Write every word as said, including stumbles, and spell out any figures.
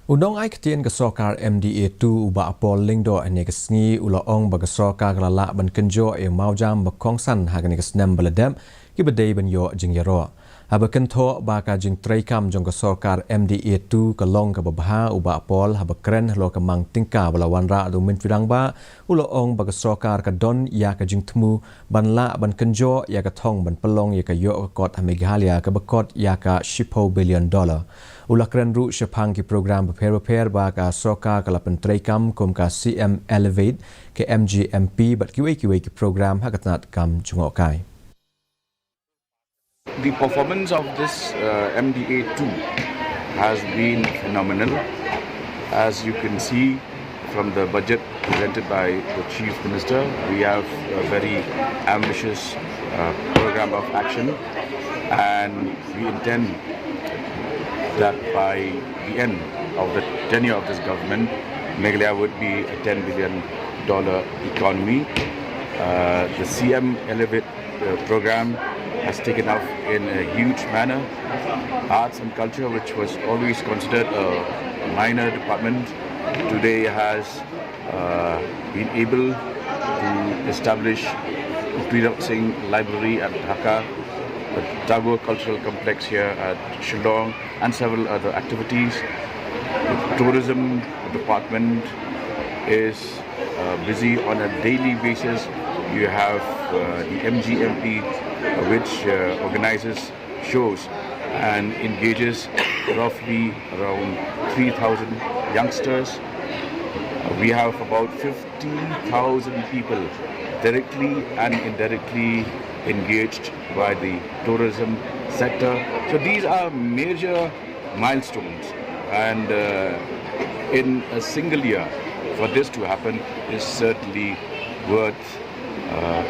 U nongai ktien ka sorkar M D A two u Bah Paul Lyngdoh hynne ka sngi u la ong ba ka sorkar ka la lah ban kynjoh ïa u mawjam ba kongsan ha kane ka snem ba la dep kiba dei ban ïoh jingïaroh. Haba kynthoh ba ka jingtreikam jong ka sorkar M D A two ka long kaba bha, u Bah Paul haba kren halor ka mang tyngka ba la wanrah da u Myntri Rangbah, u la ong ba ka sorkar ka don ïa ka jingthmu ban lah ban kynjoh ïa ka thong ban pynlong ïa ka ïoh ka kot ha Meghalaya kaba kot ïa ka shiphew billion dollar. U la kren ruh shaphang ki program bapher bapher ba ka sorkar ka la pyntreikam kum ka C M Elevate, ka M G M P bad kiwei kiwei ki program ha ka tnat kam jngohkai. The performance of this uh, M D A two has been phenomenal. As you can see from the budget presented by the Chief Minister, we have a very ambitious uh, program of action, and we intend that by the end of the tenure of this government, Meghalaya would be a ten billion dollar economy. Uh, the C M Elevate uh, program has taken off in a huge manner. Arts and culture, which was always considered a minor department, today has uh, been able to establish Prirak Singh Library at Dhaka, the Tagore Cultural Complex here at Shillong, and several other activities. The tourism department is uh, busy on a daily basis. You have uh, the M G M P, uh, which uh, organizes shows and engages roughly around three thousand youngsters. Uh, we have about fifty thousand people directly and indirectly engaged by the tourism sector. So these are major milestones, and uh, in a single year, for this to happen is certainly worth uh,